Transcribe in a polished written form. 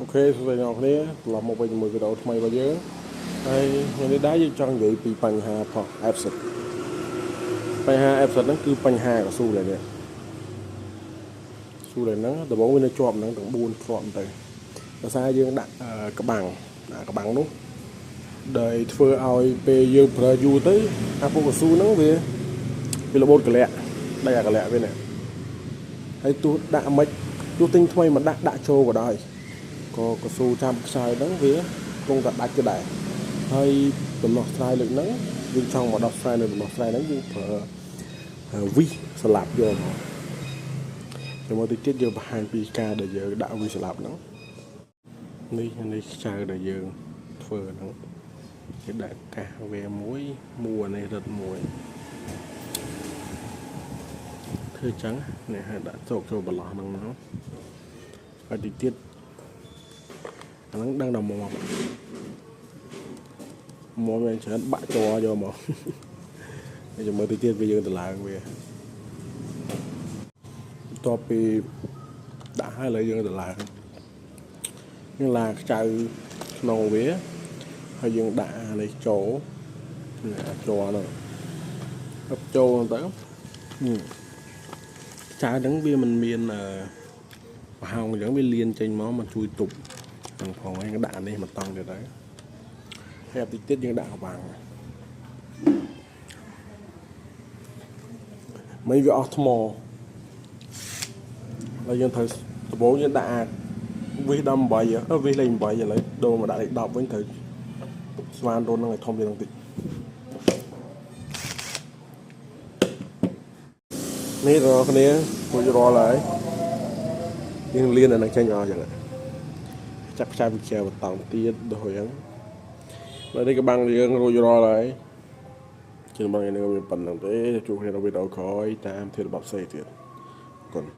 OK សួស្តីអ្នកនរគ្នាត្រឡប់មកវិញជាមួយវីដេអូថ្មីរបស់យើងហើយថ្ងៃនេះដែរយើងចង់និយាយពីបញ្ហាផុស Epson បញ្ហា Epson ហ្នឹងគឺបញ្ហាកស៊ូឡើយនេះស៊ូឡើយហ្នឹងដំបូងវានៅជាប់ហ្នឹងទាំង4ជាប់ទៅដោយសារយើងដាក់ក្បាំងដាក់ក្បាំងនោះដែលធ្វើឲ្យពេលយើងប្រើយូរទៅអាពួកកស៊ូហ្នឹងវារបូតកលៈដៃអាកលៈវានេះហើយទោះដាក់មិនទោះទិញថ្មីមកដាក់ចូលក៏ដោយក៏កស៊ូចាំខ្សែហ្នឹងវាគង់តែដាច់ទៅដែរហើយដំណោះស្រាយលើកហ្នឹងយើងចង់មកដោះស្រាយនៅដំណោះស្រាយហ្នឹងយើងប្រើវិសស្លាប់យកមកចាំមកតិចទៀតយើងបង្ហាញពីការដែលយើងដាក់វិសស្លាប់ហ្នឹងនេះខ្ចៅដែលយើងធ្វើហ្នឹងគេដាក់កាសវាមួយមួនេះរឹតមួយធ្វើចឹងនេះហើយដាក់ចូលចូលបន្លោះហ្នឹងមកហើយតិចទៀតអាហ្នឹងដឹងដល់មកមកមានច្រើនបាក់ជ័រយកមកហើយចាំមើលតិចទៀតវាយើងទៅឡើងវាបន្ទាប់ពីដាក់ហើយឥឡូវយើងទៅឡើងយើងឡាខ្ចៅក្នុងវាហើយយើងដាក់អានេះចូលអាជ័រហ្នឹងហឹបចូលទៅខ្ចៅហ្នឹងវាមិនមានប្រហោងអញ្ចឹងវាលៀនចេញមកมันជួយទប់ហ្នឹងផងហើយដាក់អានេះមកតង់ទៀតហើយហើយតិចទៀតយើងដាក់កបាំងមិនវាអស់ថ្មហើយយើងត្រូវដំបូងយើងដាក់អាវិស18វិសលេខ8ឥឡូវដូរមកដាក់លេខ10វិញត្រូវស្មានរន្ធហ្នឹងឲ្យធំជាងហ្នឹងតិចនេះដល់គ្នារួចរាល់ហើយយើងលៀនអាហ្នឹងចេញអស់ចឹងចាប់ខ្សែវិជ្ជាបន្តទៀតដូចហ្នឹងដល់នេះក៏បាំងយើងរួចរាល់ហើយជាបងនេះវាប៉ុណ្្នឹងទេជួបគ្នានៅវីដេអូក្រោយតាមធាតុបបផ្សេងទៀតអរគុណ។